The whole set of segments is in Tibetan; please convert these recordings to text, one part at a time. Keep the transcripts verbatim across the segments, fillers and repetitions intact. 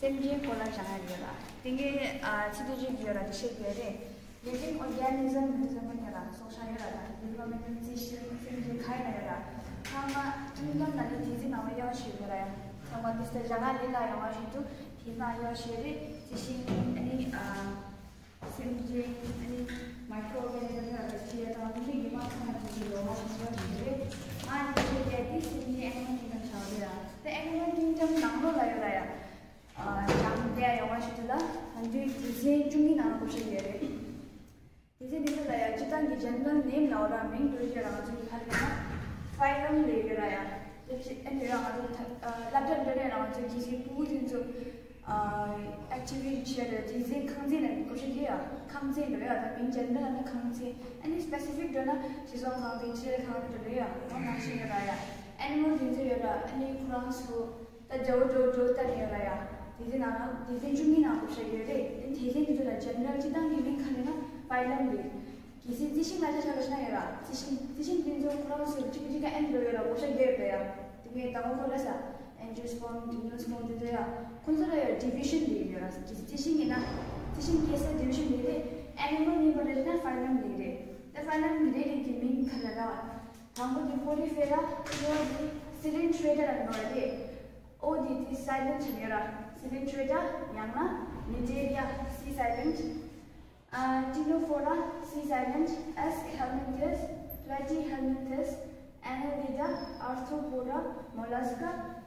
སེམས་ཅན་སྐོར་ལ་སྦྱང་ཡ་ཡོད་ལ། དེ་གའི་ཚིག་དོན་ཅིག་ཡོད་ལ། དེ་བཤད་ཀྱི་རེད། Living organism ཟེར་མཁན་ཡོད་ལ། སྲོག་ཆགས་ཡོད་ལ། དང་། Developmental རྩི་ཤིང་སེམས་ཅན་ག་ཡིན་ན་ཡོད་ལ། ཚང་མ་ཀིང་ཌམ་ནང་ནས་དེ་ཚོའི་ནང་ལ་དབྱེ་བ་ཕྱེ་ཡོད་ར་ཡ། ཚང་མ་དེ་ལྟར་སྦྱང་ཡ་ལས་ལ་ཡོང་བ་ཞིག་འདུག་དེ་ནང་དབྱེ་བ་ཕྱེ་རེད། རྩི་ཤིང་། ཨ་ནི་ཨ། སེམས་ཅན། ཨ་ནི་མའི་ཀྲོ་ཨོར་ག་ནི་ཛམ་ཡོད་ར། བེག་ཊི་རི་ཡ་དང་། ཨ་ནི་དེ་མ་ཚང་མ་དེ་ཚོའི་ལོ་མ་ཞིག་ཡོད་རེད། ང་ཡི་ཆེད་དེ་དེ་སེམས་ཅན་ཨེ་ནི་མལ་ཀིང་ཌམ་ཆགས་རེད་ཡ། དེ་ཨེ་ནི་མལ་ཀིང་ཌམ་ནང་ལོགས་ལ་ཡོད་ར་ཡ། སྦྱང་བསྡད་ཡོང་བ་ཞིག་འདུག་ལ། ང་ཚོའི་སྡེ་ཚན་བཅུ་གཉིས་ནང་ལ་བགོ་བཤའ་ཡོད་རེད། སྡེ་ཚན་འདི་ཚོ་ལ་ཡང་སྤྱིར་བཏང་གི་ཇེ་ནེ་རལ་ནེམ་ལབ་ར། མིང་འདོགས་ཡ་ར། ང་ཚོ་གི་ཧ་ལས་ན་ཕའི་ལམ་ལབ་ཡོད་ར་ཡ། དེ་བཞིན་ཨ་ནི་ར་ང་ཚོ་ད་སློབ་གྲྭ་འགྲོ་ནས་ར་ང་ཚོ་གལ་སྲིད་ཕྲུ་གུ་དེ་ཚོ་ཨེག་ཊི་བི་ཊི་བྱེད་ཡ་ར། སྡེ་ཚན་ཁང་ཚན་ལ་བགོ་བཤའ་རྒྱག་ཡ། ཁང་ཚན་འདོགས་ཡ། ད་མིང་ཇེ་ནེ་རལ་ལབ་ན་ཁང་ཚན། ཨ་ནི་སི་པེ་སི་ཕིག་འགྲོ་ན་ཤི་གསོན་ཁང་དང་འཆི་བའི་ཁང་དུ་འགྲོ་ཡ། འོ་ནང་བཞིན་ཡོད་ར་ཡ། ཨེ་ནི་མལ་དེ་ཚོ་ཡོད་ར། ཨ་ནི་ཁོ་རང་ཚོ་ད་འདྲ་བོ་འདྲ་བོ་འདྲ་བོ་ལྟ་ནས་ཡོད་ར་ཡ། དེ་ཚོའི་ནང་ན་སྡེ་ཚན་བཅུ་གཉིས་ནང་བགོ་བཤའ་ཡོད་རེད། དེ་སྡེ་ཚན་དེ་ཚོ་ལ་ཇེ་ནེ་རལ་སྤྱིར་བཏང་གི་མིང་ག་རེ་ན་ཕའི་ལམ་རེད། གལ་སྲིད་རྩི་ཤིང་ལ་ཆ་བཞག་པ་ཞིག་ན་ཡོད་ར། རྩི་ཤིང་རྩི་ཤིང་དེ་ཚོ་ཁོ་རང་ཚོ་གཅིག་གིས་གཅིག་ག་ཨེ་འདྲ་ཡོད་ར། བགོ་བཤའ་རྒྱག་ཡོད་ར་ཡ། དེ་ནས་དང་པོ་ཁོ་ར་ས་ཨེན་ཇི་ཡོ་སི་པརམ། ཇི་མ་ཇི་ཡོ་སི་པརམ་དེ་ཚོ་ཡ། ཁོ་ཚོ་ལ་ཡ་ཌི་བི་ཤན་རེ་ཡོད་ར། རྩི་ཤིང་ཡིན་ན་རྩི་ཤིང་སྐྱེ་ས་ཌི་བི་ཤན་རེ་རེད། ཨེ་ནི་མལ་ཡིན་པ་རེད་ན་ཕའི་ལམ་རེ་རེད། དེ་ཕའི་ལམ་རེ་རེ་གི་མིང་ག་རེ་ར། དང་པོ་དེ་སྤོ་རི་ཕེ་ར། གཉིས་པ་དེ་སི་ལིན་ཊི་རེ་ཊ་ལབ་ནོ་རེད། ཨོ་དེ་དེ་སའི་ལེན་ཊི་ཡོད་ར། སི་ལིན་ཊི་རེ་ཊ། ཡང་ན་ནི་ཊེ་རི་ཡ། སི་སའི་ལེན་ཊི། ཨ། ཊི་ནོ་ཕོ་ར། སི་སའི་ལེན་ཊི། ཨེ་སི་ཧེལ་མིན་ཐེ་སི། པི་ལེ་ཊི་ཧེལ་མིན་ཐེ་སི། ཨེ་ནེ་ལི་ཌ། ཨར་ཐོ་པོ་ཌ། མོ་ལ་སི་ཀ།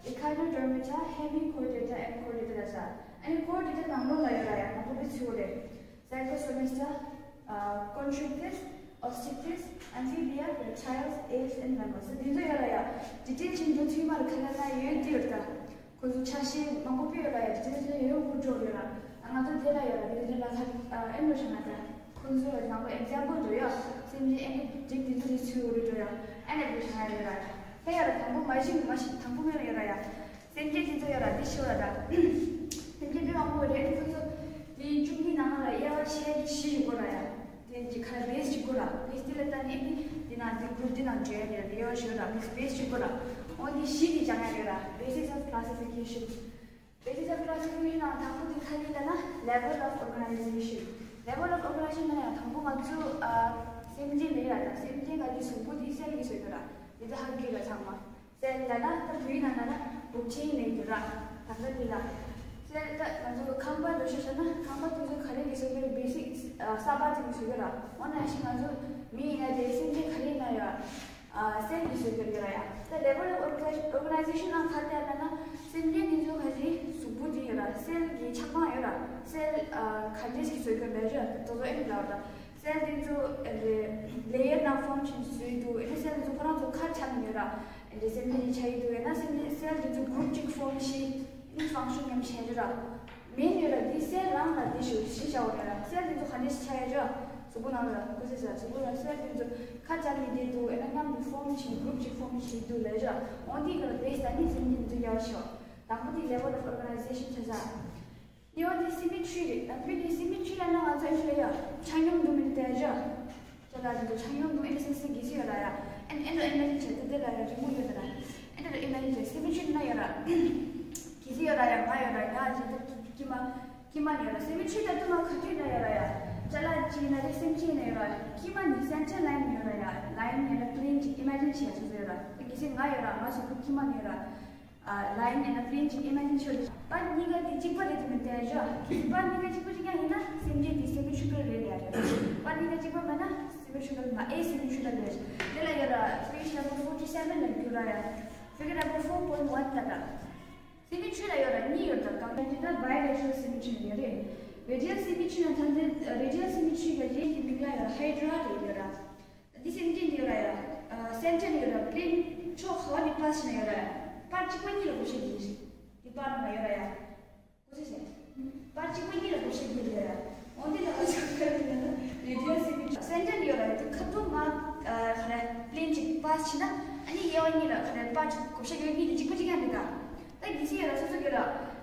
ཨི་ཁའི་ནོ་ཌར་མ་ཊ། ཧེ་མི་ཀོར་ཌེ་ཊ། ཨེ་ནི་ཀོར་ཌེ་ཊ་ལ་ས། ཨ་ནི་ཀོར་ཌེ་ཊ་ནང་ལོགས་ལ་ཡོད་ར་ཡ། ནང་པོ་བི་ཚུ་རེད། Xyphosomys། ཨ། Chondrichthyes། Osteichthyes། Amphibia། Reptiles། Apes and Mammals། འདི་ཚོ་ཡོད་ར་ཡ། ཌི་ཊེལ་ཅིག་འགྲོ་ཐུབ་མ་རེད། ག་ལ་ན་ཡོད་དེ་ཡོད་ད། ཁོ་ཚོ་ཆ་ཤས་མང་པོ་སྤེལ་ཡོད་ར་ཡ། ཌི་ཊེལ་ཅིག་ཡོད་ཁོ་འགྲོ་ཡོད་ར། ང་ཚོ་དེ་ལ་ཡོད་ར། དེ་ལ་ཁ་ཨེ་འགྲོ་ཤ་ན་ད། ཁོ་ཚོ་ལ་ནང་པོ་ཨེག་ཛམ་པལ་འགྲོ་ཡ། སེམས་ཅན་ཨེ་འདྲ་འགྲིག་དེ་ཚོ་རེ་ཚུལ་འོ་རེ་འགྲོ་ཡ། ཨེ་འདྲ་འགྲོ་ཤ་ན་ཡོད་ར། ཧེ་ཡ་ར། དང་པོ་མ་ཤི་མ་ཤི་དང་པོ་མེད་ཡོད་ར་ཡ། སེམས་ཅན་དེ་ཚོ་ཡོད་ར། དེ་ཤི་བ་ར། སེམས་ཅན་དཔེ་མང་པོ་རེད། ཁོ་ཚོ་དེ་བཅུ་གཉིས་ནང་ལ་དབྱེ་བ་ཕྱེ་བཞི་ཡོད་གོ་ར་ཡ། དེ་གཅིག་ཁ་བེ་སི་གཅིག་གོ་ར། བེ་སི་དེ་ལ་ལྟ་ནས་དེ་དེ་ན་དེ་གུ་རུབ་དེ་ནང་འདྲེས་ཡོད་ར། དབྱེ་བ་ཕྱེ་ཡོད་ར། བེ་སི་བེ་སི་གཅིག་གོ་ར། འོ་དེ་བཞི་དེ་སྦྱང་ཡ་ཡོད་ར། Basics of classification། Basics of classification ནང་དང་པོ་དེ་ག་རེ་ལབ་ན་level of organization། Level of organization ནང་ཡང་དང་པོ་ང་ཚོ་ཨ་སེམས་ཅན་ལབ་ཡ་ར། སེམས་ཅན་ག་གི་གཟུགས་པོ་དེ་སེལ་གྱིས་བཟོས་ཡོད་ར། དེ་ད་ཧ་གི་ར་ཚང་མ། སེལ་ལབ་ན་ད་བོད་ཡིག་ནང་ལབ་ན་འབུབ་ཆེན་ལབ་ཡོད་ར། ད་ལྟ་འདི་ལ། སེལ་ད་ང་ཚོ་ཁང་པ་འདྲ་བོ་ཞིག་བྱས་ན་ཁང་པ་དེ་ཚོ་ག་རེ་གིས་བཟོས་ཡོད་རེད། བེ་སིག་ཨ་གསར་པ་དེ་གིས་བཟོས་ཡོད་ར། འོ་ན་ཞིག་ང་ཚོ་མི་ཡིན་ན་རེད། སེམས་ཅན་ག་རེ་ཡིན་ན་ཡང་ཨ་སེལ་གྱིས་བཟོས་ཡོད་ར་ཡ། ད་level of organization ནང་ག་རེ་ལབ་ན་སེམས་ཅན་དེ་ཚོ་ག་ཚོད་གཟུགས་པོ་དེ་ཡོད་ར། སེལ་གྱི་ཆ་ཚང་ཡོད་ར། སེལ་ཨ་ག་འདྲས་ཀྱིས་བཟོས་ཡོད་རེད་ལབ་ར། དེ་ཚོ་ཨེ་འདྲ་ལབ་ར། སེལ་དེ་ཚོ་ཨེ་འདྲ་ལེ་ཡར་ནང་ཕོམ་བྱས་བཟོས་འདུག་ཨེ་འདྲ་སེལ་དེ་ཚོ་ཁོ་རང་ཚོ་ཁ་ཆགས་ནས་ཡོད་ར། ཨེ་འདྲ་སེམས་ཅན་ཆགས་ཀྱི་འདུག་ཡང་ན་སེམས་ཅན་སེལ་དེ་ཚོ་གུ་རུབ་གཅིག་ཕོམ་བྱས་ཨེ་འདྲ་ཕང་ཤོན་མཉམ་བྱས་ཡོད་ར། མེན་ཡོད་ར། དེ་སེལ་རང་ལ་དེ་ཞུ་གཞི་བཞག་ཡོད་ར། སེལ་དེ་ཚོ་ག་འདྲས་ཆགས་ཡོད་ར། གཟུགས་པོ་ནང་ལ་ཁོ་ཚོས་ཟ། གཟུགས་པོ་ལ་སེལ་དེ་ཚོ་ཁ་ཆགས་ནས་བསྡད་འདུག་ཡང་ན་མཉམ་དུ་ཕོམ་བྱས་གུ་རུབ་གཅིག་ཕོམ་བྱས་འདུག་ལབ་ར། འོ་དེ་ག་ལ་བེ་སི་ད་ནི་སེམས་ཅན་དེ་ཚོ་ཡར་ཤོག་དང་པོ་དེ་level of organization ཆ་ཚང་། གཉིས་པ་དེ་symmetry རེད། ད་བོད་དེ་symmetry ལབ་ན་ང་ཚོ་ཨེ་འདྲ་ཡ་ཆ་སྙོམས་འདུག་མི་འདུག་དེ་ར། ཅ་ལག་དེ་ཚོ་ཆ་སྙོམས་འདུག་ཨེ་འདྲ་སེ་སེ་གི་སི་ཡོད་ར་ཡ། ཨེ་ཨེ་འདྲ་ཨི་མེ་ཇིན་བྱས་ཏེ་དེ་ལ་ཡ་རི་མོ་ཡོད་ར། ཨེ་འདྲ་ཨི་མེ་ཇིན་བྱས་symmetry ན་ཡོད་ར། གི་སི་ཡོད་ར་ཡ། ང་ཡོད་ར། ང་ཅི་ད་ཀྱི་མ་ཀྱི་མ་ཡོད་ར། symmetry ད་དུ་མ་ག་དུས་ན་ཡོད་ར་ཡ། ཅ་ལག་ཅི་ན་རེ་སེམས་ཅན་ན་ཡོད་ར། ཀྱི་མ་ནི་center line ཡོད་ར་ཡ། line ཡོད་ར། plane ཅིག་ཨི་མེ་ཇིན་བྱས་ཚོ་ཡོད་ར། གི་སི་ང་ཡོད་ར། ང་གཟུགས་པོ་ཀྱི་མ་ནི་ཡོད་ར། ཨ། line ཡང་ན་plane ཅིག་ཨི་མེ་ཇིན་བྱོས། པར་གཉིས་ཀ་དེ་གཅིག་པ་རེད་དེ་མི་བདེན་ཤོ། པར་གཉིས་ཀ་གཅིག་པ་ཅིག་ཀྱང་ཡིན་ན་སེམས་ཅན་དེ་symmetrical རེད་ལབ་རེད། པར་གཉིས་ཀ་གཅིག་པ་མིན་ན་symmetrical མ། asymmetrical རེད། དེ་ལ་ཡོད་ར། page number forty seven ལ་འགྱུར་ར་ཡ། figure number four point one ལྟ་ད། symmetry ལ་ཡོད་ར་གཉིས་ཡོད་ད། གང་ཡིན་ན་bilateral symmetry ཡོད་རེད། radial symmetry ཡང་ད་འདི་radial symmetry ག་རེད་ཀྱི་མིང་ལ་ཡོད་ར། hydra རེད་ཡོད་ར། འདི་སེམས་ཅན་འདི་ཡོད་ར་ཡ། ཨ། center ནས་ཡོད་ར། plane ཕྱོགས་ག་བ་ནས་pass བྱས་ན་ཡོད་ར་ཡ། པར་གཅིག་པ་གཉིས་ལ་བགོ་བཤའ་རྒྱག་གི་རེད། འདི་པར་ནང་ལ་ཡོད་ར་ཡ། གོ་ཚོད་བྱས། པར་གཅིག་པ་གཉིས་ལ་བགོ་བཤའ་རྒྱག་གི་རེད་ཡ། འོ་འདི་ལ་ང་ཚོ་ག་རེ་ལབ་ན་radial symmetry center ནས་ཡོད་ར་ཡ། འདི་ཁ་ཐུག་མ། ཨ། ག་རེ་plane གཅིག་pass བྱས་ན་ཨ་ནི་གཡས་པ་གཉིས་ལ་ག་རེ་པར་གཅིག་བགོ་བཤའ་ཡོད་གཉིས་དེ་གཅིག་པ་གཅིག་རྐྱང་རེད་ད། ད་གལ་སྲིད་ཡོད་ར་སོ་སོ་གི་ར།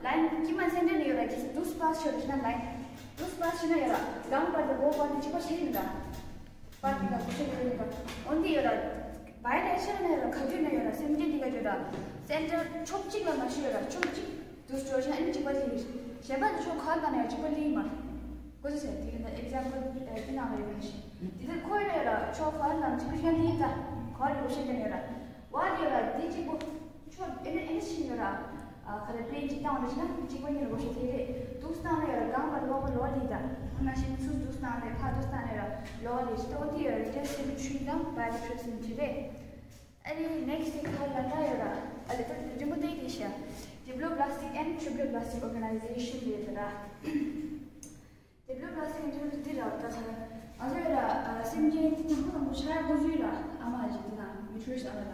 line གཅིག་མ་center ནས་ཡོད་ར། གལ་སྲིད་འདུག་pass བྱས་ར་བྱས་ན་line འདུག་pass བྱས་ན་ཡོད་ར། སྒང་པར་དང་འོག་པར་དེ་གཅིག་པ་བྱས་ཡིན་ད། པར་འདི་ག་བགོ་བཤའ་ཡོད་རེད་ད། འོ་འདི་ཡོད་ར། bilateral ན་ཡོད་ར། ག་དུས་ན་ཡོད་ར། སེམས་ཅན་འདི་ག་ཡོད་ར། center ཕྱོགས་གཅིག་ལ་མ་ཤི་ཡོད་ར། ཕྱོགས་གཅིག་འདུག་སེ་བྱས་ན་ཨ་ནི་གཅིག་པ་དེ་ཡིན། གཞན་པ་དེ་ཚོ་ག་རེ་ནང་ཡང་གཅིག་པ་ལི་མ། གོ་ཚོད་ཟེར་དེ་གི་ན་ཨེག་ཛམ་པལ་དེ་ནང་ལ་ཡོད་ཤིང་དེ་ཚོ་ཁོ་ཡོད་ལ་ཆོག་ག་རེ་ནང་གཅིག་པ་ཤིང་ལི་ད་ག་རེ་ཡོད་ཤིང་དེ་ནས་ལ་བ་ཡོད་ལ་དེ་གཅིག་པོ་ཆོག་ཨེ་ནི་ཨེ་ནི་ཤིང་ཡོད་ལ། ཁ་ལ་པེ་གཅིག་བཏང་བ་ཞིག་ན་གཅིག་པ་གཉིས་ལ་གོ་ཤིང་དེ་རེད། དུག་སྟངས་ལ་ཡོད་ལ་གང་པ་ལོག་པ་ལོག་ལི་ད་ང་ཤིང་ཚུར་དུག་སྟངས་ལ་ཁ་དུག་སྟངས་ལ་ཡོད་ལ་ལོག་ལི་ཤིང་ད་འོ་དེ་ཡོད་ལ་ཊེ་སི་ཊི་ཊི་ཤིང་དང་བ་ཡོ་ཊེ་ཊེ་སི་ཊི་ཤིང་དེ་རེད། ཨ་ནི་next thing ག་ལ་ན་ཡོད་ར། ཨ་ལེ་ད་རིང་མོ་དེ་དེ་ཤ། Diplo Plastic and Triplo Plastic Organization རེད་ད་ར། Diplo Plastic and Triplo དེ་ར་ད་ཁ། ང་ཚོ་ཡོད་ར་སེམས་ཅན་དེ་དང་པོ་དང་པོ་ཆ་ཡ་གོ་ཚུལ་ར་ཨ་མ་ཞིག་དེ་ན་མི་ཁྲུས་ཨ་མ་ལ།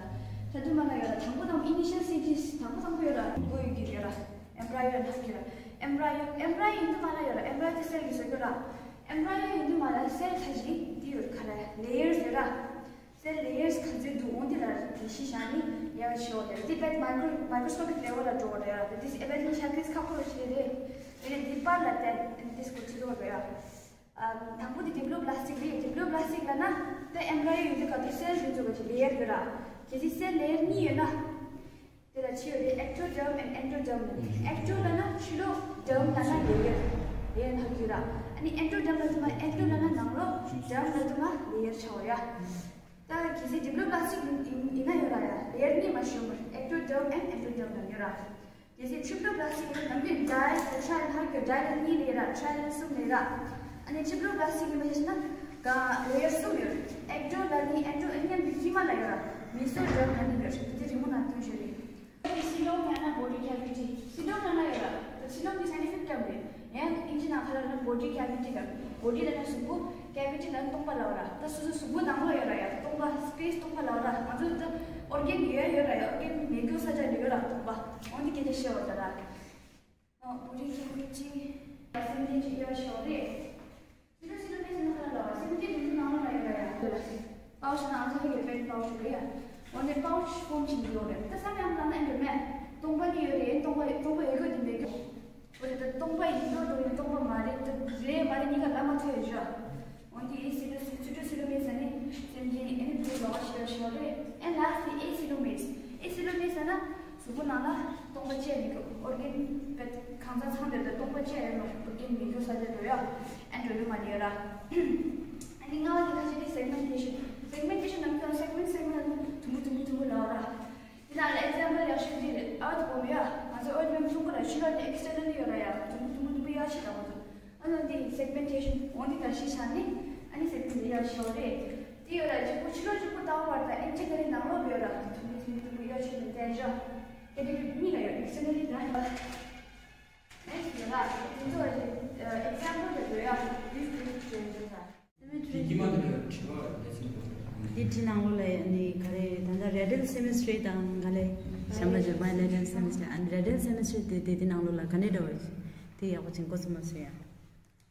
ད་དུ་མ་ལ་ཡོད་ར་དང་པོ་དང་པོ་initial stages དང་པོ་དང་པོ་ཡོད་ར་གོ་ཡོད་ཀྱི་ཡོད་ར། embryo ན་ཡོད་ར། embryo embryo ཡིན་དུ་མ་ལ་ཡོད་ར་embryo དེ་སེལ་གྱི་བཟོ་གི་ར། embryo ཡིན་དུ་མ་ལ་སེལ་ཁ་ཞིག་དེ་ཡོད་ཁ་ར་layers ཡོད་ར། Cell layers ག་ཚོད་འདུག་འོང་དེ་ལ་དེ་གཞི་བཞག་ནས་ཡར་ཞོག་རེད། དེ་བས་micro microscopic level ལ་འགྲོ་བ་རེད། དེ་ཨེ་བ་ལན་ཤ་ཁིས་ཁ་ཁོ་ར་བྱེད་རེད། དེ་ནས་དེ་པར་ལ་དེ་དེ་སྐོར་ཚིག་རོགས་རེད། དང་པོ་དེ་Diplo Plastic རེད། Diplo Plastic ལ་ན་དེ་embryo ཡོད་དུས་ག་དུས་cell རེད་འཛུགས་པ་ཅིག་layer ཡོད་ར། གལ་སྲིད་cell layer གཉིས་ཡོད་ན། དེ་ལ་ཕྱི་ཡོད་རེད། ectoderm and endoderm ལ། ecto ལ་ན་ཕྱི་ལོགས། derm ལ་ན་layer layer ལྷག་རྒྱུ་ར། ཨ་ནི་endoderm ལ་དུ་མ། ecto ལ་ན་ནང་ལོགས། derm ལ་དུ་མ་layer ཆགས་ཡོད་ཡ། ད་གལ་སྲིད་Diplo Plastic ཡིན་ན་ཡོད་ར་ཡ། layer གཉིས་མ་ཞུ་མར་ectoderm and endoderm ལ་ཡོད་ར། གལ་སྲིད་Triplo Plastic ཡིན་ན་ནམ་རྒྱུན་dye དང་tri ལྷག་རྒྱུ། dye ལ་གཉིས་layer ར། tri ལ་གསུམ་layer ར། ཨ་ནི་Triplo Plastic ཡིན་པ་ཞིག་ན་ག་layer གསུམ་ཡོད། ecto ལ་གཉིས། endo མཉམ་དུ་དཀྱིལ་མ་ལ་ཡོད་ར། mesoderm ལ་གཉིས་ཡོད་ར། དེ་རིང་མོ་ནང་སྟོན་ཞུ་རེད། Cilium ཡང་ན་body cavity། Cilium ཡང་ན་ཡོད་ར། Cilium དེ་scientific term རེད། ཡང་ཨིན་ཇི་ནང་ཁ་ལ་ན་body cavity ལ། body ལ་ན་གཟུགས་པོ། cavity ལ་ན་སྟོང་པ་ལབ་ར། ད་སོ་སོ་གཟུགས་པོ་ནང་ལ་ཡོད་ར་ཡ། སྟོང་པ་space སྟོང་པ་ལབ་ར། ང་ཚོ་ད་organ ཡོད་ཡོད་ར་ཡ། organ མེད་རྒྱུ་ས་ཆ་ལ་ཡོད་ར་སྟོང་པ། འོན་ཏེ་སྐད་ཆ་བཤད་བར་ད་ར། body cavity སེམས་ཅན་གྱི་དབྱེ་བ་ཤོག་རེད། Pseudocytomes ནི་ག་རེ་ལབ་པ། སེམས་ཅན་དེ་ཚོའི་ནང་ལ་ཡོད་ཡ། pouch ནང་ཚོ་ཧེ་གི་red pouch རེད་ཡ། འོ་ནས་pouch form བྱེད་ཀྱི་ཡོད་རེད། ད་བསམ་ཡང་བཏང་ན་ཨེ་འདྲ་མེད། སྟོང་པ་གཉིས་ཡོད་རེད། སྟོང་པ་སྟོང་པ་ཡོད་རྒྱུ་དེ་མེད་རྒྱུ། འོ་རེད། ད་སྟོང་པ་ཡིན་འགྲོ་འགྲོ་ཡིན། སྟོང་པ་མ་རེད། ད་རེད་མ་རེད་གཉིས་ཀ་ལབ་མ་ཐུབ་ཡོད་ཤག་འོ་འདི་pseudo- pseudocytomes ནི་སེམས་ཅན་ཨེ་ནི་བུ་ལོག་ཤི་ཡོད་ཤོག་རེད། And lastly, acylomates. Acylomates ན་གཟུགས་པོ་ནང་ལ་སྟོང་པ་བཅས་མི་འདུག organ གང་ཚང་ཚང་དེ་ལ་སྟོང་པ་བཅས་ཡོད་མ་རེད། organ མི་འགྱུར་ས་དེ་འགྲོ་ཡ། ཨེ་འགྲོ་ཡོད་མ་རེད་ཡ་ར། ཨ་ནི་ལྔ་བ་དེ་ཁ་ཤས་དེ་segmentation. Segmentation ནང་ཁྱོད་segment segment ལ་དུམ་བུ་དུམ་བུ་དུམ་བུ་ལ་བ་ར། དེ་ནང་ལ་example ཡག་ཤོས་དེ་རེད། ཨ་དེ་བོ་མི་ཡ། ང་ཚོ་ཨོལ་མེམ་ཚོང་ཁུ་ལ་ཤུ་ལ་དེ་externally ཡོད་ར་ཡ། དུམ་བུ་དུམ་བུ་དུམ་བུ་ཡག་ཤོས་ལ་ང་ཚོ། ཨ་ནི་འདི་segmentation འོ་འདི་ག་ཤི་ཤ་ནི། ཨ་ནི་segment འདི་ཡག་ཤོས་རེད། དེ་ཡོད་ར་གཅིག་པུ་ཕྱི་ལོགས་གཅིག་པུ་ལྟ་བ་བར་དང་ཨེམ་ཆི་ག་རེ་ནང་ལོགས་ཡོད་ར། དུམ་བུ་དུམ་བུ་དུམ་བུ་ཡག་ཤོས་ནི་བསྟན་བཞག་དེ་དེ་གཉིས་ལ་ཡོད། externally དང་ཡོད། next ཡོད་ར། དེ་ཚོ་example དེ་ཡོད་ཡ། this this change ཡོད་ར། དེ་དཀྱིལ་མ་དེ་ལ་དྲི་བ་ལས་ཚིག་འདུག་དེ་དྲི་ནང་ལོགས་ལ་ནི་ག་རེ་ད་ལྟ་radial chemistry དང་ག་ལེ་བྱམས་པ་བྱས་bilateral chemistry and radial chemistry དེ་དེ་དེ་ནང་ལོགས་ལ་ག་ནས་འདྲ་བ་དེ་ཡག་པོ་ཅིག་མགོ་ཚོས་མ་ཚོས་ཡ།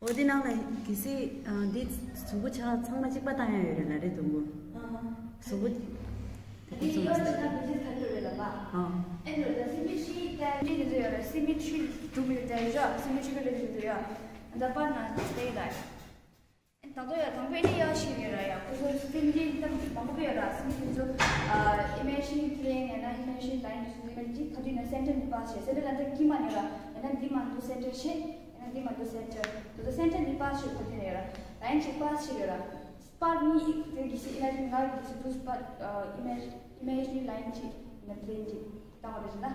འོ་དེ་ནང་ལ་གལ་སྲིད་འདི་གཟུགས་པོ་ཆ་ཚང་མ་གཅིག་པ་བཏང་ཡ་ཡོད་རེད་ལ་རེད་འདུག་གཟུགས་པོ་དེ་གཟུགས་པོ་ཚང་མ་གཅིག་པ། ཨ་ཨེ་འགྲོ་ད་symmetry དེ་འདྲ་ཡོད་རེད། symmetry འགྲུབ་ཡོད་དེ་ཡོད། symmetry ག་ལེ་འགྲུབ་ཡོད། ད་པར་ན་དེ་ལ། ད་དོ་ཡ་དང་པོ་ཨེ་ནི་ཡ་ཤི་ཡོད་ར་ཡ། ཁོ་ཚོ་སེམས་ཅན་དང་མང་པོ་ཡོད་ར། སེམས་ཅན་ཚོ་imaginary plane ཡང་ན་imaginary line དེ་ཚོ་ནི་མ་ཅིག་ཐ་དུས་ན་center ནི་pass བྱས། center ལ་འདི་དཀྱིལ་མ་ནི་ར། ཡང་ན་འདི་མ་འདུག center བྱས། ཡང་ན་འདི་མ་འདུག center དེ་ཚོ་center ནི་pass བྱས་ཐ་དུས་ན་ཡོད་ར། line ཅིག་pass བྱས་ཡོད་ར། པར་གཉིས་དེ་གི་སི་imagine ང་གི་སི་དུས་པར་image imaginary line ཅིག་ཡང་ན་plane ཅིག་བཏང་བ་རེད་ཟེར་ན།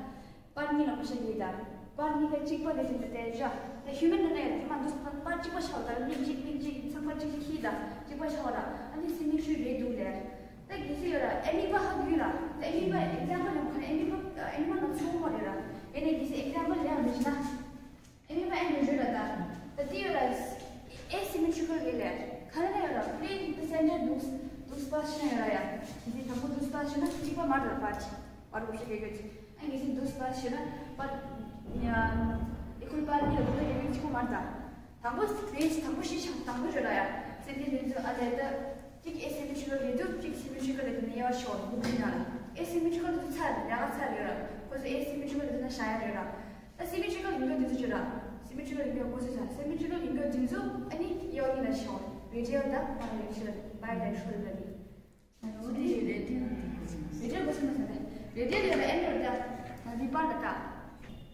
པར་གཉིས་ལ་མ་ཤེས་ཡིན་ད། པར་གཉིས་ཀ་གཅིག་པ་རེད་ཟེར་ནས་བལྟས་བཞག་ད་human ནང་ནས་དེ་མ་འདུག་པར་པར་གཅིག་པ་ཆགས་ད། མིག་གཅིག་མིག་གཅིག་ཚང་པར་གཅིག་གཅིག་ཤེས་ད། གཅིག་པ་ཆགས་ད། ཨ་ནི་symmetry རེད་འདུག་ལས། ད་གལ་སྲིད་ཡོད་ར་amoeba ཧ་གོ་ཡོད་ར། ད་amoeba example ཡང་ཁ་amoeba amoeba ནང་ཚོང་བ་རེད་ར། ཡིན་ནའི་གལ་སྲིད་example ལས་ཡང་མི་ཤེས་ན། amoeba ཨེ་འདྲ་ཡོད་ར་ད། ད་དེ་ཡོད་ར། asymmetrical རེད་ལས། ག་རེ་ན་ཡོད་ར་plane དེ་center འདུག་འདུག་པར་ཤེས་ཡོད་ར་ཡ། གལ་སྲིད་དང་པོ་འདུག་པར་ཤེས་ན་གཅིག་པ་མ་རེད་པར་གཅིག་པར་འོ་ཞིག་གེ་གེ་ཅིག་ཨ་ངེས་སེ་འདུག་པ་ཞེ་ན་པ། ཡ། ཨི་ཁུལ་པ་གཉིས་ལ་འདུག་ན་ཡ་གཅིག་པོ་མ་རེད་ད། དང་པོ་བེད་དང་པོ་ཤེས་བྱ་དང་པོ་རེད་ལ་ཡ། སེམས་ཅན་རེད་འདུག་ཨ་ལས་ད། གཅིག་asymmetrical རེད་འདུག་གཅིག་symmetrical རེད་འདུག་ནས་ཡ་ཤོར་འདུག་ཡིན་ན་ལ། asymmetrical དུ་ཚར་ལས་ཀ་ཚར་རེད་ར། ཁོ་ཚོ་asymmetrical རེད་འདུག་ན་བྱ་ཡ་རེད་ར། ད་symmetrical ཡིན་དགོས་འདི་ཚོ་ཅི་ར། symmetrical ཡིན་དགོས་ཁོ་ཚོ་ཚ་symmetrical ཡིན་དགོས་འདི་ཚོ་ཨ་ནི་ཡ་ཡིན་ན་ཤོར་radial དང་bilateral bilateral ལ་ནི། འོ་དེ་རེད་དེ་རེད་དེ་གོ་ས་མ་ས་རེད་དེ་རེད་ལ་ཨེ་འགྲོ་ད་ད་འདི་པར་ད་ཀ་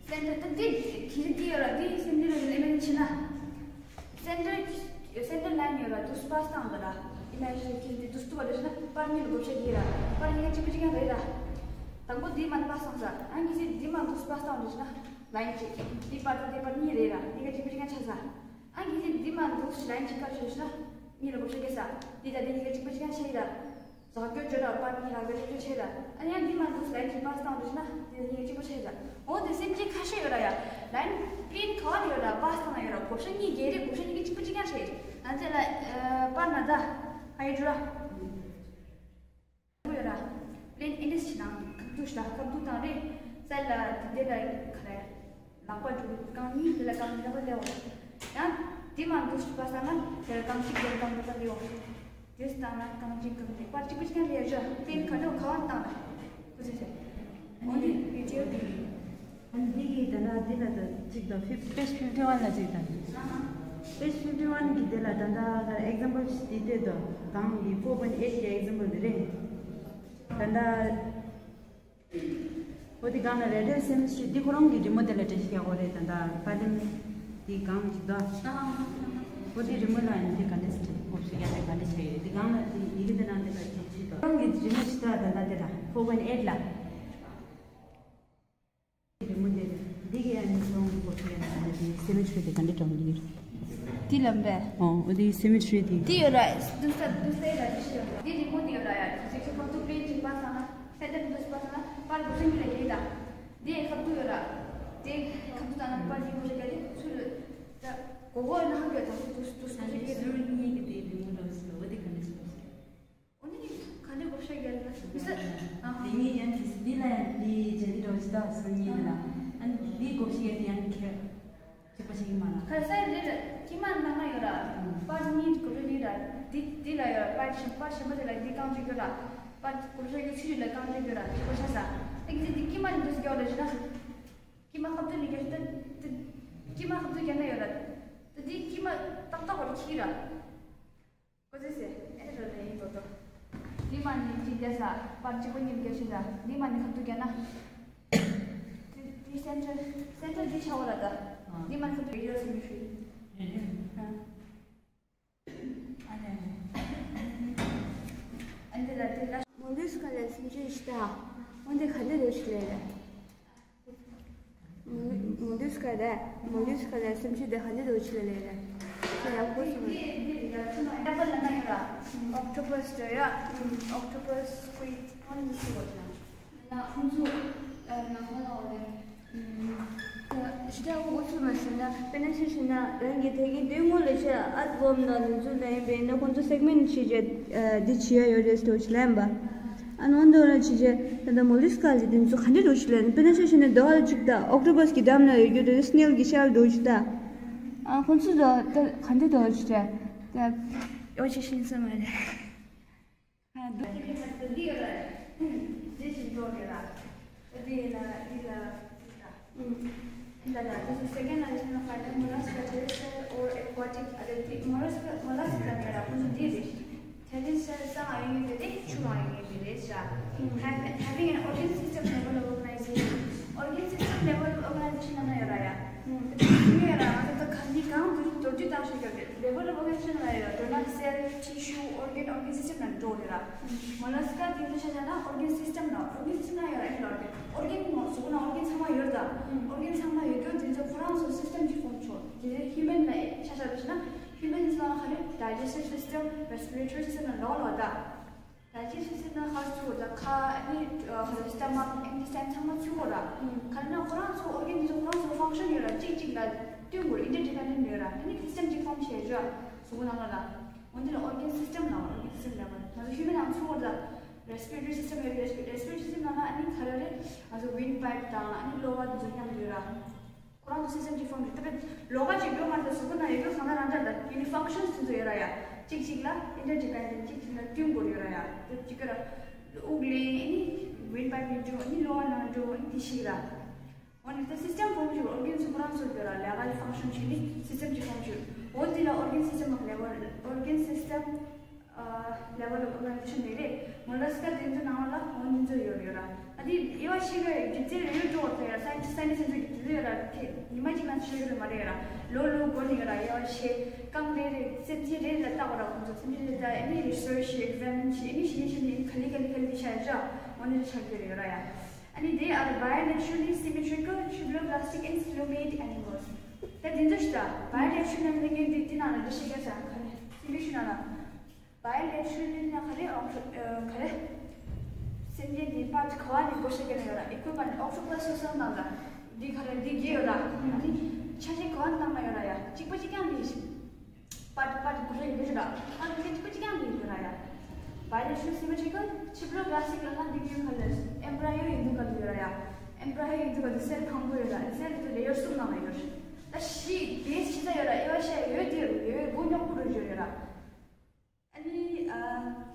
སེན་ཊར་དེ་དེ་དེ་དེ་ཡོད་ར། དེ་སེན་ཊར་ལ་ཨི་མེ་ཇིན་བྱས་ན། སེན་ཊར་སེན་ཊར་ལའིན་ཡོད་ར། དུ་སྤ་སྟངས་དེ་ར། ཨི་མེ་ཇིན་དེ་དུ་སྟུ་བ་རེ་ཞིག་ན་པར་གཉིས་ལ་བགོ་བཤའ་དེ་ར། པར་གཉིས་ཀ་གཅིག་པ་གཅིག་རྐྱང་རེད་ར། དང་པོ་དེ་མ་སྤ་སྟངས་ས། ཨ་ནི་དེ་དེ་མ་དུ་སྤ་སྟངས་རེ་ཞིག་ན་ལའིན་གཅིག་དེ་པར་དང་དེ་པར་གཉིས་རེད་ར། གཉིས་ཀ་གཅིག་པ་གཅིག་རྐྱང་ཆགས་ས། ཨ་ནི་དེ་དེ་མ་དུ་ལའིན་གཅིག་པ་རེ་ཞིག་ན་གཉིས་ལ་བགོ་བཤའ་བརྒྱབ་ས། དེ་དང་དེ་གཉིས་ཀ་གཅིག་པ་གཅིག་རྐྱང་ཆགས་ཡིན་ར། རགས་བསྐྱོད་བརྗོད་ལ་པར་གཉིས་རགས་བསྐྱོད་བརྗོད་བྱས་ལ། ཨ་ཡང་འདི་མ་འདུག་ལན་གྱི་པར་སྟངས་འདུག་ན་དེ་ལ་ཡིན་གཅིག་པ་བྱས་ལ། འོ་དེ་སེམས་ཅན་ཁ་ཤས་ཡོད་ར་ཡ། ལན་པིན་ག་བ་ནས་ཡོད་ར་པར་སྟངས་ཡོད་ར་བགོ་བཤའ་གཉིས་བརྒྱད་རེད། བགོ་བཤའ་གཉིས་ཀྱི་གཅིག་པ་གཅིག་རྐྱང་བྱས། ཨ་དེ་ལ་པར་ན་ད་ཧ་ཡི་ཏུ་ར། ཡོད་ར། པིན་ཨིན་ཌི་སི་ནང་ཁ་ཐུག་ཤ་ཁ་ཐུག་དང་རེད། ས་ལ་དེ་ལ་ཁ་རེད། ལག་པ་འགྲོ་རྐང་གཉིས་དེ་ལ་རྐང་གཉིས་ལག་པ་སླེབས། ཡང་དེ་མ་འདུག་པ་ས་ན་དེ་ལ་རྐང་གཅིག་དེ་ལ་རྐང་གཉིས་ལག་པ་སླེབས། དེ་ལྟ་ན་རྐང་གཅིག་རྐང་གཉིས་པར་གཅིག་པུ་ཞིག་ལས་བཞག་པིན་ཁ་དོག་ཁ་བ་བཏང་ན་ཁུ་ཚེ་ཟེར། འོ་འདི་བི་ཌི་ཡོ་འདི་འོ་འདི་གི་ད་ན་འདི་ལ་ད་གཅིག་དང་ཕིབ་པེ་ཇི་ཕིབ་ཊི་ཝན་ལ་གཅིག་དང་། པེ་ཇི་ཕིབ་ཊི་ཝན་གི་དེ་ལ་ད་ད་ཨེག་ཛམ་པལ་ཞིག་འདི་སྟེ་དོ་གང་གི་ཕོར་པོའིན་ཊི་ཨེཊ་གི་ཨེག་ཛམ་པལ་འདི་རེད། ད་ད། འོ་དེ་སྒང་ལ་རེ་ཌི་ཡལ་སེ་མི་ཊི་རི་འདི་ཁོ་རང་གི་རི་མོ་དེ་ལ་འགྲེལ་བཤད་རྒྱག་དགོས་རེད། ད་ལྟ་པར་ལིམ་འདི་སྒང་ཅིག་ད། འོ་དེ་རི་མོ་ལ་ཡང་འདི་ག་འདྲས་སེ་བགོ་བཤའ་རྒྱག་རེད། ག་འདྲས་བྱས་ཡོད། འདི་སྒང་ལ་འདི་ཡི་གེ་དེ་ནང་དེ་ལ་འགྲེལ་བཤད་ད། ཁོ་རང་གི་རི་མོ་ཞིག་ད་ད་ལྟ་དེ་ལ་ཕོར་པོའིན་ཊི་ཨེཊ་ལ། རི་མོ་དེ་འདི་གི་ཡང་ཁོ་རང་གི་བགོ་བཤའ་རྒྱག་ན་འདི་སེ་མི་ཊི་རི་དེ་ག་འདྲས་གྲངས་ཡོད། འདི་ལ་འབད། ཨོ་འོ་དེ་སེ་མི་ཊི་རི་དེ། འདི་ཡོད་ར། འདུག་ས་འདུག་ས་ཡ་འདི་ཞིག་ཡོད་ར། འདི་རི་མོ་འདི་ཡོད་ར་ཡ། འདི་ཁ་ཐུག་པིན་ཅིག་པར་སྟངས་ན། ཧེ་ཏན་འདུག་པར་སྟངས་ན་པར་བགོ་བཤའ་གཉིས་ལ་རེད་ད། འདི་ཁ་ཐུག་ཡོད་ར། འདི་ཁ་ཐུག་ད་ན་པར་འདི་བགོ་བཤའ་ག་རེ་ཚུར་ད་གོ་གོ་ན་ཧ་གོ་ད་འདུག་འདུག་འདུག་ཟུར་གཉིས་ཀྱི་དེ་རི་མོ་འདྲ་བོ་ཞིག་འོ་དེ་ག་འདྲ་ཞིག་འདུག་འོ་ནི་ག་འདྲ་བགོ་བཤའ་རྒྱག་ན་མི་ཟེར། ཨ་དེ་ངས་ཡང་དེ་འདི་ལ་ཡང་འདི་བྱ་གི་འདྲ་བོ་ཞིག་ད་ཟུར་གཉིས་ལ། ཨ་འདི་བགོ་བཤའ་རྒྱག་དེ་ཡང་ཁྱེད། གཅིག་པ་ཞིག་ཡིན་མ་ལ། ཁ་སའི་རི་ར་དཀྱིལ་མ་ནང་ན་ཡོད་ར། ཨང་། པར་གཉིས་གོ་རི་རི་ར། འདི་འདི་ལ་ཡོད་ར། པར་ཞིམ་པར་ཞིམ་པ་དེ་ལ་འདི་རྐང་གཅིག་ཡོད་ར། པར་གོ་རི་རི་ཚུར་ལ་རྐང་གཅིག་ཡོད་ར། གཅིག་པ་ཆ་ས། ཨེ་གི་འདི་དཀྱིལ་མ་ནི་འདུག་སེ་རྒྱག་ར་ཞེ་ན། དཀྱིལ་མ་ཁ་ཐུག་ནི་རྒྱག་ཞེ་ན། དཀྱིལ་མ་ཁ་ཐུག་རྒྱག་ན་ཡོད་ར། ད་འདི་དཀྱིལ་མ་ཏག་ཏག་བར་ཁྱི་ར། ཀོ་ཙི་སེ་ཨེ་ར་ལེ་ཡིན་ཏོ་ཏོ། འདི་མ་ནི་གཅིག་རྒྱག་ས་པར་གཅིག་པོ་གཉིས་རྒྱག་ཤིང་ར། འདི་མ་ནི་ཁ་ཐུག་རྒྱག་ན། འདི་འདི་སེན་ཊར་སེན་ཊར་འདི་ཆ་བོ་ར་ད། འདི་མ་ནི་ཁ་ཐུག་རྒྱག་ས་མི་ཤེས། ཨ་ནི་ཨ་འདི་ལ་འདི་ལ། མོ་ལུས་ཀ་ལ་སེམས་ཅན་ཞིག་ད། འོན་ཏེ་ག་འདི་རུ་ཞིག་ལས་རེད། མོ་ལུས་ཀ་རེད། མོ་ལུས་ཀ་ལ་སེམས་ཅན་དེ་ག་འདི་རུ་ཞིག་ལས་རེད། ཁྱེད་ཡག་པོ་གསུངས། འདི་འདི་འདི་ལ་ཁྱོད་ལ་ཡག་པོ་ལ་ན་ཡོད་ར། ཨོག་ཊོ་པས་དེ་ཡ། ཨོག་ཊོ་པས་སྐུད་ཨོ་ནི་སུ་བོ་ན། ན་ཁོང་ཚོ་ཨ་ན་ཁོང་ལ་འོ་རེད། ཞི་ཏྲ་འུ་ཚོ་མ་ཟེར་ན་དཔེར་ན་ཆ་བཞག་ན་རང་གི་དེ་གི་དེ་སྔོན་ལ་ཆ་ཨར་ཝོམ་ལ་ནུ་ཚོད་ལ་ཡིན་པས་ན་ཁོང་ཚོ་སེག་མེན་ཊི་བྱེད་བྱེད་འདི་བྱེད་ཡ་ཡོད་རེད་ཟེར་ལབ་པ། ཨ་ནོ་འདོ་ར་བྱེད་བྱེད་ད་ལྟ་མོ་ལུས་ཀ་ལི་དེ་ཚོ་ག་འདྲ་འགྲོ་ཞིག་ལ་ཡིན་དཔེར་ན་ཆ་བཞག་ན་དོ་ཧ་ལ་ཅིག་ད་ཨོག་ཊོ་པས་ཀྱི་འགྲམ་ལ་ཡོད་རྒྱུ་རེད། སྣེལ་གྱི་ཤར་འགྲོ་ཞིག་ད། ཨ་ཁོང་ཚོ་ད་ད་ག་འདྲ་འགྲོ་ཞིག་ད་ད་ཡོ་ཆེ་ཤིན་ས་མ་རེད། འདི་ཡོད་རེད། འདི་བཞིན་འགྲོ་རེད་ལ། འདི་ལ་འདི་ལ་འདི་ལ། འདི་ལ་འདི་ཚོ་སེ་ཀེན་ཌ་ལ་ཤེས་ན་ཧྥ་ལེན་མོ་ལ་སི་ཀ་ཊེ་རེ་སི་ཊི་རི་ཡལ་ཨོར་ཨེ་ཀོ་ཊིག་ཨ་རེ་འདི་མོ་ལ་སི་ཀ་མོ་ལ་སི་ཀ་མེད་ར་ཁོང་ཚོ་འདི་རེད། ཊེ་རེ་སི་ཊི་རི་ཡལ་ས་ཨ་ཡོང་གི་རེད། ཆུ་མ་ཡོང་གི་རེད་ཤག Having an organ system level of organization. Organ system level of organization ལབ་ན་ཡོད་ར་ཡ། ཡོད་ར་ང་ཚོ་ད་ག་འདི་གང་དུ་མདོར་བསྡུས་བཏང་ཤེས་ཀྱི་རེད། Level of organization ལབ་ཡོད་ར་མདོར་ན་cell, tissue, organ, organ system ལ་འགྲོ་རེད་ར། མོ་ལ་སི་ཀ་དེ་ཚོ་ཆ་བཞག་ན་ཨོར་གན་སིས་ཊེམ་ལ་ཨོར་གན་སིས་ཊེམ་ལ་ཡོད་ར་ཨེ་ལོར་གན་ཨོར་གན་ངོ་གཟུགས་པོ་ནང་ཨོར་གན་ཚང་མ་ཡོད་ར། ཨོར་གན་ཚང་མ་ཡོད་རྒྱུ་དེ་ཚོ་ཁོ་རང་ཚོ་སིས་ཊེམ་གཅིག་ཧྥོམ་ཆོག་དེ་ཚོ་ཧིའུ་མན་ལ་ཆ་བཞག་པ་ཞིག་ན་ཧིའུ་མན་ཚོ་ལ་ག་རེ་ཌའི་ཇེ་སི་ཊིབ་སིས་ཊེམ་རེ་སི་པི་རེ་ཊོ་རི་སིས་ཊེམ་ལ་ལོག་ལོག་ད། ཌའི་ཇེ་སི་ཊིབ་སིས་ཊེམ་ལ་ཁ་ཚུགས་ད་ཁ་ཨ་ནི་སི་ཊ་མག་ཨིན་ཊེ་སི་ཊེན་ཚང་མ་ཚུགས་དགོས་ར། ག་རེ་ན་ཁོ་རང་ཚོ་ཨོར་གན་དེ་ཚོ་ཁོ་རང་ཚོ་ཕང་ཤན་ཡོད་ར་གཅིག་གཅིག་ལ་བསྟུན་དགོས་ར་ཨིན་ཊར་ཌི་པེན་ཌེན་ཊ་ཡོད་ར་ཨ་ནི་སིས་ཊེམ་གཅིག་ཧྥོམ་བྱས་ར་གཟུགས་པོ་ནང་ལ་ལ། འོན་ཏེ་ལ་ཨོར་གན་སིས་ཊེམ་ལ་ཨོར་གན་སིས་ཊེམ་ལ་ང་ཚོ་ཧིའུ་མན་ནང་ཚུགས་དགོས་ར། རེ་སི་པི་རེ་ཊོ་རི་སིས་ཊེམ་ཡོད་རེད། རེ་སི་པི་རེ་ཊོ་རི་སིས་ཊེམ་ནང་ལ་ཨ་ནི་ག་རེ་རེད། ང་ཚོ་ཝིན་པའིབ་དང་ཨ་ནི་གློ་བ་དེ་ཚོ་མཉམ་དུ་ཡོད་ར། ཁོ་རང་ཚོ་སིས་ཊེམ་གཅིག་ཧྥོམ་རེད། ད་དཔེ་ལོགས་ཀ་ཅིག་ཡོད་མ་རེད། གཟུགས་པོ་ནང་ཡོད་རྒྱུ་གང་ལྟར་རང་འདྲ་ལ་ཡུ་ནི་ཕང་ཤན་དེ་ཚོ་ཡོད་ར་ཡ། གཅིག་གཅིག་ལ་ཨིན་ཊར་ཌི་པེན་ཌེན་ཊ་གཅིག་གཅིག་ལ་བསྟུན་དགོས་ཡོད་ར་ཡ། དེ་གཅིག་ག་ར་དབུགས་ལེན་ཨ་ནི་ཝིན་པའིབ་ཡིན་འགྲོ་ཨ་ནི་གློ་བ་ནང་འགྲོ་ཨ་ནི་དེ་ཞིག་ར། འོ་ནི་ད་སིས་ཊེམ་ཧྥོམ་བྱེད་ཨོར་གན་ཚོ་ཁོ་རང་ཚོ་དགོས་ར་ལས་ཀ་ཕང་ཤན་བྱེད་ནི་སིས་ཊེམ་གཅིག་ཧྥོམ་བྱེད། འོ་དེ་ལ་ཨོར་གན་སིས་ཊེམ་ལ་ལེ་ཝལ་ཨོར་གན་སིས་ཊེམ་ level of organization རེད། མོ་ལ་སི་ཀ་དེ་ཚོ་ནང་ལ་འོ་འདི་ཚོ་ཡོད་ཡོད་ར། ཨ་དེ་དབྱེ་བ་ཕྱེ་གི་རྒྱུ་མཚན་རེ་རེ་འགྲོ་བ་ཚོ་ཡོད་ར། སའེན་ཊིསི་སའེན་ཊིསི་དེ་ཚོ་གི་དེ་ཚོ་ཡོད་ར། དེ་ཉི་མ་གཅིག་ནང་ཕྱེ་གི་རེད་མ་རེད་ཡོད་ར། ལོ་ལོ་འགོར་ནི་ཡོད་ར། དབྱེ་བ་ཕྱེ་རྐང་རེ་རེ་སེམས་ཅན་རེ་རེ་ལ་བལྟ་བ་ར། ཁོང་ཚོ་སེམས་ཅན་རེ་ལ་ཨ་ནི་རི་སར་ཆི་ཨེག་ཟ་མིན་བྱེད། ཨ་ནི་གཞི་ནས་གཞི་ནས་ག་ལེ་ག་ལེ་ག་ལེ་བྱ་ཡོད་ར། འོ་འདི་ཚོ་ཆགས་ཀྱི་རེད་ཡོད་ར་ཡ། ཨ་ནི་དེ་ཨ་bilaterally symmetrical triploblastic and cellomate animals. ད་དེ་ཚོ་ཞིག་ད་bilateral ནང་ལ་ངས་འདི་དེ་ནང་ལ་འདི་ཤེས་ཀྱི་ས་ག་ནས་སི་མི་ཤུ་ནང་ལ་bilateral ནི་ག་རེ་ཨོག་ག་རེ་སེམས་ཅན་དེ་པར་ག་བ་ནས་བགོ་བཤའ་བརྒྱབ་ན་ཡོད་ར། ཨི་ཀུ་པལ་ཨོག་ཊོ་པ་སི་སོ་སོ་ནང་ལ་འདི་ག་རེ་འདི་བརྒྱད་ཡོད་ར། ཨ་ནི་ཆ་ཤས་ག་བ་ནང་ལ་ཡོད་ར་ཡ། གཅིག་པ་གཅིག་རྐྱང་འདི་ཞིག་པར་པར་གུ་རེ་ཡོད་ར། ཨ་ནི་ཅི་ཅི་ཀ་ཅི་ཀ་ཡང་ཡོད་ར་ཡ། Bilateral symmetrical triploblastic ལ་ན་འདི་གི་ཁ་ལས་ཨེམ་བྷ་ར་ཡོ་ཡིན་འདུག་ག་འདི་ཡོད་ར་ཡ། ཨེམ་བྷ་ར་ཡོ་ཡིན་འདུག་ག་འདི་སེལ་གང་པོ་ཡོད་ར། སེལ་འདི་ལེ་ཡར་གསུམ་ནང་ལ་ཡོད་ར། ད་ཤི་བེ་སི་ཆི་ད་ཡོད་ར། ཨེ་བ་ཤ་ཡོད་དེ་ཡོད་མགོ་རྙོག་པོ་རུ་ཡོད་ར། ཨ་ནི་ཨ་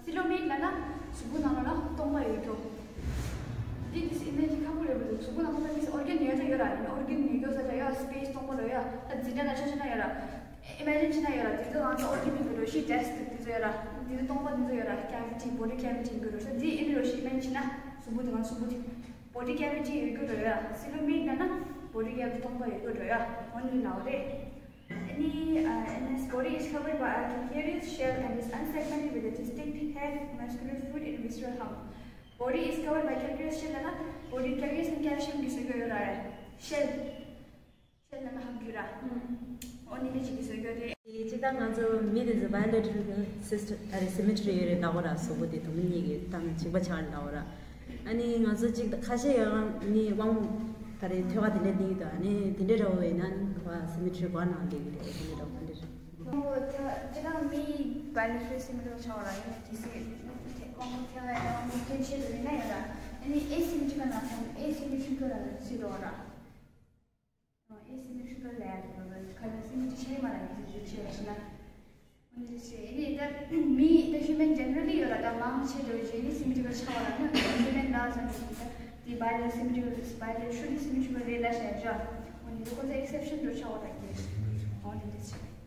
སི་ལོ་མེ་ཊི་ལ་ན་གཟུགས་པོ་ནང་ལ་ན་སྟོང་པ་ཡོད་རྒྱུ། འདི་འདི་ཨི་མེ་ཇི་ཁ་པོ་རེད་པ། གཟུགས་པོ་ནང་ལ་ན་ཨོར་གན་ཡོད་ད་ཡོད་ར། ཨོར་གན་ཡོད་རྒྱུ་ས་ད་ཡོད་སི་པེ་སི་སྟོང་པ་ར་ཡོད། ད་འཛིན་གྲྭ་ན་ཆ་ཆ་ན་ཡོད་ར། ཨི་མེ་ཇིན་བྱས་ན་ཡོད་ར། དེ་ཚོ་ང་ཚོ་ཨོར་གན་ཡིན་གྱི་རེད། ཤི་ཌེ་སི་ཀི་དེ་ཚོ་ཡོད་ར། དེ་ཚོ་སྟོང་པ་དེ་ཚོ་ཡོད་ར། ཁེ་བི་ཊི་བོ་ཌི་ཁེ་བི་ཊི་ཡིན་གྱི་རེད། ད་འདི་ཨི་མེ་ཇི་ཨི་མེ་ཇིན་བྱས་ན་གཟུགས་པོ་དེ་ང་གཟུགས་པོ་དེ་བོ་ཌི་ཁེ་བི་ཊི་ཡོད་རྒྱུ་རེད་ཡ། སི་ལོ་མེ་ཊི་ན་ན་བོ་ཌི་ཁེ་བི་ཊི་སྟོང་པ་ཡོད་རྒྱུ་རེད་ཡ། འོ་ནི་ལའོ་རེད། Any uh, in his body is covered by a calcareous shell and is unsegmented with a distinct head, muscular foot, and visceral hump. Body is covered by calcareous shell ལ་ན་བོ་ཌི་ཁེ་བི་ཊི་ཡིན་ཁེལ་ཤི་ཡམ་གྱིས་བཟོས་ཡོད་ར། ཤེལ། ཤེལ་ལ་ན་ཧམ་རྒྱུ་ར། ཨོ་ནི་ནི་ཅིག་གིས་བཟོས་ཡོད་རེད། དེ་གཅིག་ད་ང་ཚོ་མི་དེ་ཚོ་bilateral system ཨ་རེ་symmetry ཡོད་རེད་ལབ་པ་ར། གཟུགས་པོ་དེ་དུམ་བུ་གཉིས་ཀྱི་སྟེང་གཅིག་པ་ཆགས་རེད་ལབ་པ་ར། ཨ་ནི་ང་ཚོ་གཅིག་ད་ཁ་ཤས་ཡང་ནི་དབང་པོ་ག་རེ་ཐོད་པ་དེ་འདྲ་གནས་ཀྱི་འདུག་ཨ་ནི་དེ་འདྲ་འདྲ་བོ་ཡིན་ན་ག་སི་མི་ཊི་རི་ག་ནང་སླེབས་ཀྱི་རེད། དེ་འདྲ་འདྲ་བོ་ག་འདྲ་རེད། ཁོང་ཚོ་ད་ཅི་ད་མི་bilateral symmetrical ཆགས་པ་ར། ཡིན་ན་དེ་སི་དབང་པོ་ཐོད་པ་ཡང་དབང་པོ་སྐྱོན་ཆེ་རུ་ཡིན་ན་ཡང་ར། ཨ་ནི་asymmetrical ན་ཁོང་asymmetrical ལ་ཚུད་འགྲོ་བ་ར། Asymmetrical ལབ་ཡག་གི་ཁ་ལ་སི་མི་ཊི་རི་ཆེ་མ་ར་ཡིན་ཞུ་ཞུ་ཞུ་ན། འོན་ཏེ་ཞེ་ནི་ད་མི་ད་human generally ཡོད་ར། ད་མང་ཆེ་འགྲོ་ཞེ་ནི་symmetrical ཆགས་པ་ར་ན། Human ལ་ཟེར་ནི་ད་དེ་bilateral symmetrical bilateral symmetrical རེད་ལ་ཞེ་ཞུ། འོན་ཏེ་ཁོ་ཚོ་exception འགྲོ་ཆགས་པ་ར་གི། འོན་ཏེ་ཞེ།